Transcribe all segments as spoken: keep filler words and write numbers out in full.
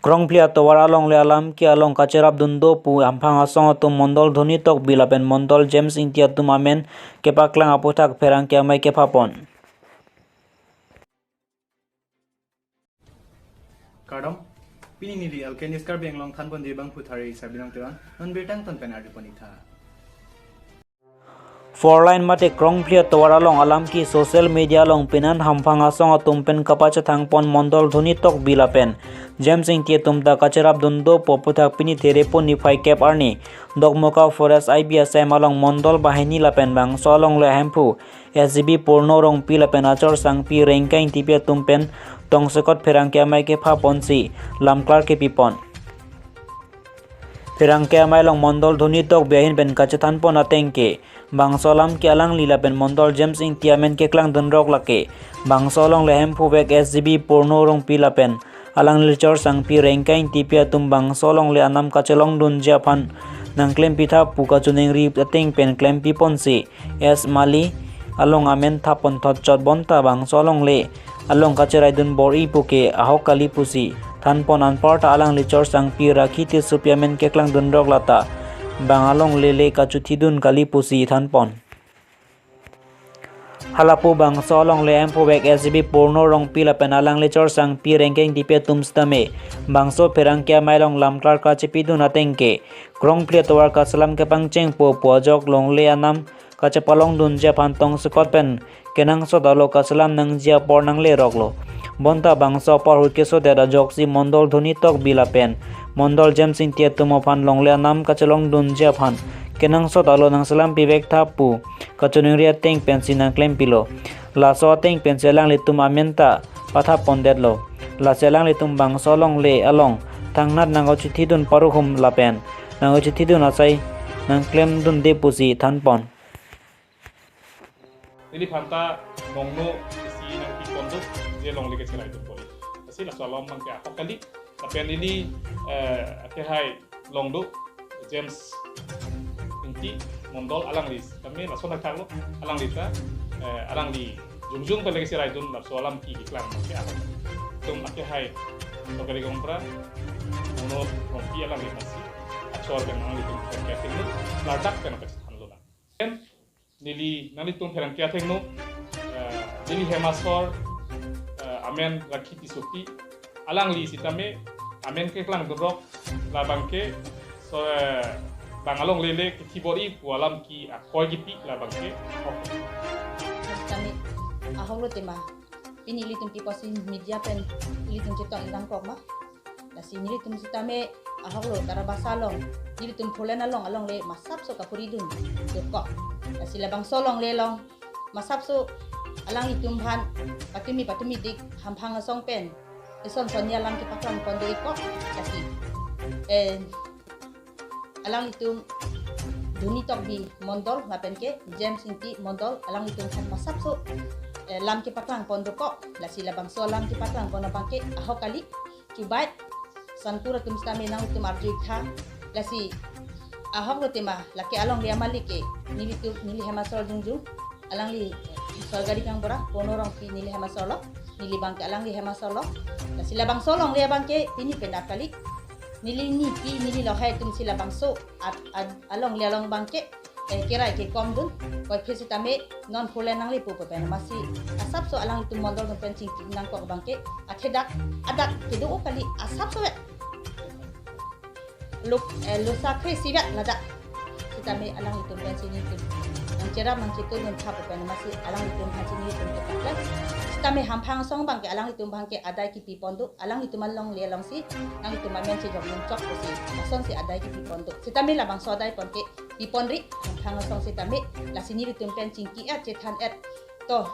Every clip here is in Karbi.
Krongphli atovar alongle alam ke along kacherapdun do pu Hamphang asong atum Mondol Dhoni Tokbi lapen Mondol James Ingti atum amen kepaklang aputhak pherangke amei kephapon. Kardom, pini neli Alkenis Karbi Anglong thanponji abangphu Thari Sabinong Terang, non birta angton pen arjupon ik-tha. Four lane mate Krongphli atovar along alam ke social media along penan Hamphang asong atum pen kapachethangpon Mondol Dhoni Tokbi lapen James Ingti atum ta kacherapdun do pu aputhak pini Therepo niphai kep arni Dokmoka Forest I B asem along Mondol Bahini lapen bangso alongle ahemphu S G B Purno Rongpi lapen achor sangpi Rengkai Ingtipi atum pen tongsekot pherangke amei kephaponsi lamklar kepipon. Pherangke amei along Mondol Dhoni Tokbi ahin pen kachethanpon ateng ke bangso alam ke alangli lapen Mondol James Ingti amen keklangdunrok lake bangso alongle ahemphu vek S G B Purno Rongpi lapen alangli achor sangpi Rengkai Ingtipi atum bangso alongle anam kachelongdunji aphan nangklempitha pu kachiningri ateng pen klempiponsi S Mali along amen thapon thotchot bonta bangso alongle along kacheraidun bor-i puke ahok kali pusi thanpon, anparta alangli achor sangpi Rakhi Tissopi amen keklangdunrok lata bang alongle le kachuthidun kali pusi thanpon. Halapu bangso alongle ahemphu vek S G B Purno Rongpi lapen alangli achor sangpi Rengkai Ingtipi atum sitame bangso pherangke amei along lamklar kachepidun ateng ke Krongphli atovar kaselam kepangcheng po pu ajok longle anam kachepalongdunji aphan tongsekot pen kenangsot alo kaselam nangji apor nangleroklo. Bonta bangso apor ahut kesodet ajoksi Mondol Dhoni Tokbi lapen Mondol James Ingti atum aphan longle anam kachelongdunji aphan kenangsot alo nangselam pivektha pu kachiningri ateng pensi nangklempilo. Laso ateng pensi alanglitum amen ta pathapondetlo. Lasi alanglitum bangso alongle along thangnat nangkachuthidun paruhum lapen nangkachuthidun asai nangklemdunde pusi thanpon. Neliphan ta nongno isi nangpipon do, je longle kacheraidun bor-i. Lasi laso alam abangke ahok kali, lapen neli, eh, akehai along do, James Ingti Mondol alangli, kami lason thaklo, alangli ta, eh, alangli jongjong pen le kacheraidun laso alam ke keklang abangke ahok. Itum akehai Tokari Gongpra, Purno Rongpi alangli masi achor pen nanglitum pen katinglo, ladak pen kachethanlo na. Neli nanglitum pherangke athengno, eh, neli hem asor, eh, amen Rakhi Tissopi, alangli sitame amen keklangdunrok labangke, so, eh, bang alongle le kethi bor-i pu alam ke akoi kipi labangke. Oh. Sitame ahoklo tema, pini ilitum pi kosi media pen ilitum chetong inang kok ma. Lasi nelitum sitame ahoklo Tarabasa along, nelitum four lane along alongle masapso kapuridun dokok. Lasi labangso alongle along masapso alanglitum aphan patumi patumi dik Hamphang asong pen eson son alam kepaklangpon do ikok. Lasi, eh, alanglitum Dhoni Tokbi Mondol lapen ke James Ingti Mondol alanglitum aphan masapso, eh, lam kepaklangpon dokok. Lasi labangso alam kepaklangpon abangke ahok kali, chubai, santur atum sitame nanglitum arju ik-tha. Lasi ahoklo tema, lake alongle amalik ke nelitum, neli hem asor jongjong, alangli Sorgari Gaonbura, Purno Rongpi neli hem asorlo, neli abangke alangli hem asorlo. Lasi labangso alongle abangke pini penap kali. Neli nipi, neli lohai atumsi labangso at, at, alongle along abangke, eh, kerai kekomdun, koiphi sitame non four lane nanglepo pu pen masi asapso alanglitum Mondol atum pen chingki nangkok abangke athedak adak kedo kali asapso ve. Luk, eh, lusa kre sivet ladak. Sitame alanglitum pensi nelitum nangcherap nangchetun nangthap pen masi alanglitum aphansi nelitum kepaklang. Sitame Hamphang asong abangke alanglitum abangke adai kipipon do, alanglitum alongle alongsi nanglitum amen chejok nangchok pusi lasonsi adai kipipon do. Sitame labangso adaipon ke piponri Hamphang asong sitame, lasi nelitum pen chingki-et chethan-et. To,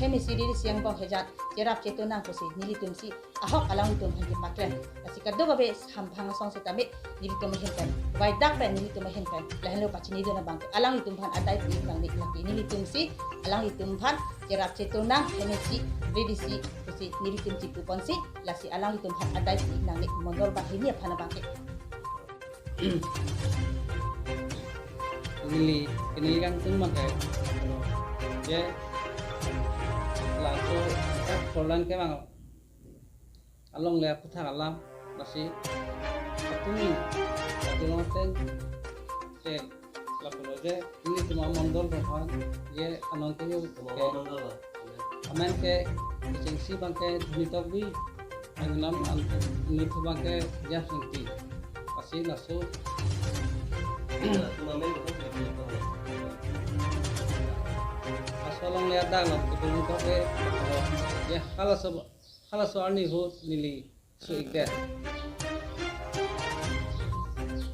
hem isi riri isi angbong hejat cherap chetun nang pusi nelitumsi ahok alanglitum aphan kepaklang. Lasi kadokave Hamphang asong sitame nelitum ahin pen, vaidak pen nelitum ahin pen lahenlo pachinidun abangke alanglitum aphan adai pi nangne, lake nelitumsi alanglitum aphan cherap chetun nang, hem isi riri isi pusi nelitum chipuponsi, lasi alanglitum aphan adai pi nangne Mondol Bahini aphan abangke. Neli, neli kangtung abangke, je, laso four lane kevang alongle aputhak alam, Lasi atumi, atumi ateng, che, lapulo je, nelitum amondol aphan, je anong ke yo, Tuma ke, mandal ba? Amen ke, kechengsi abang ke Dhoni Tokbi, angnam an, nelitum abang ke James Engti. Lasi laso, Tuma men ko ke ko. Laso along le adang lo, kedung ko ke, je halaso, halaso arni ahut neli so-ikdet.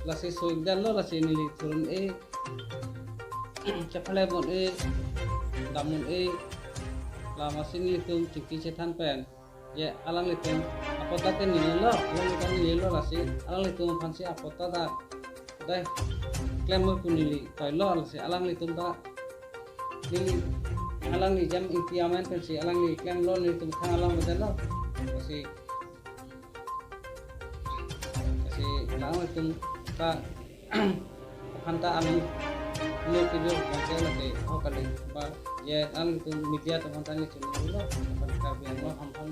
Lasi so-ikdet lo, lasi neli thurun-e, chaphalebon-e, damun-e, lam asi nelitum chingki chethan pen. Je alanglitum apatta ke neli lo, alanglitum neli lo, lasi alanglitum aphansi apatta ta dai klemlo pu neli toilo, lasi alanglitum ta neli, alangli James Engti amen pensi alangli klemlo, nelitum thang alam lo. Lasi Lasi alanglitum ta aphan ta ami no kibir bangke lake ho kali ba, je alanglitum media atum aphan ta neli chini lo, aphan Karbi Anglong Hamren.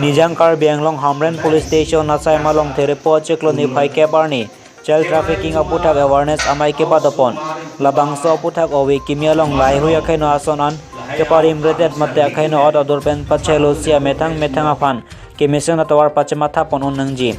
Nijang Karbi Anglong Hamren Police Station asai malong therepo achiklo niphai kep arni child trafficking aphuthak awareness amei kebat apon. Labangso aphuthak ove kimi along laheihui akhei no ason an keparimredet mate akhei no ot adur pen pachelo si amethang methang aphan kemesen atovar pachematha pon un nangji.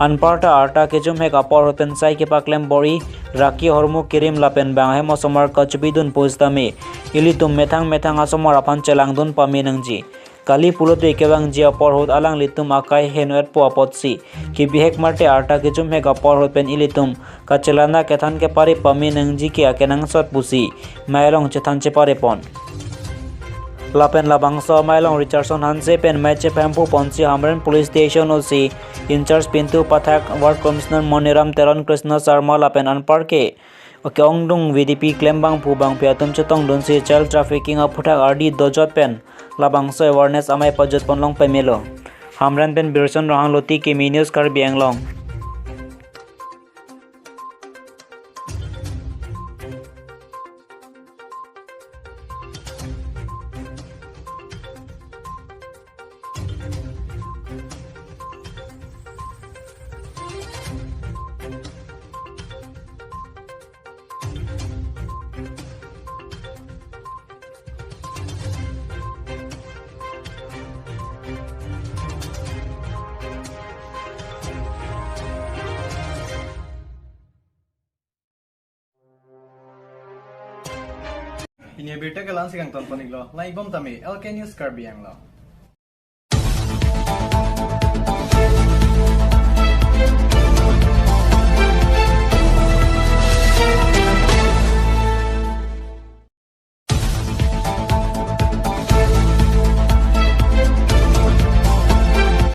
Anparta arta kejumhek apor ahut pen sai kepaklem bor-i, raki ahormu kerim lapen bang ahem osomar kachebidun pusitame ilitum methang methang asomar aphan chelangdun pame nangji. Kali pulote kevangji apor ahut alanglitum akai henoetpo apotsi kebihek mate arta kejumhek apor ahut pen ilitum kachelana kethan kepari pame nangji ke akenangsot pusi mei along chethan chepare pon. Lapen labangso amei along Richardson Hanse pen mei chephemphu ponsi Hamren Police Station O C in charge pintu pathak Ward Commissioner Moniram Teron, Krishna Sharma lapen anparke ke-ongdung V D P klembangphu bangphi atum chetongdunsi child trafficking aphuthak ardi dojot pen labangso awareness amei pajut ponlong pemelo. Hamren pen Birson Rohang, Loti Kimi News, Karbi Anglong. Pini abirta ke la-ansi kangton pon-iklo, lang-ik bom tame L K News Karbi Anglong.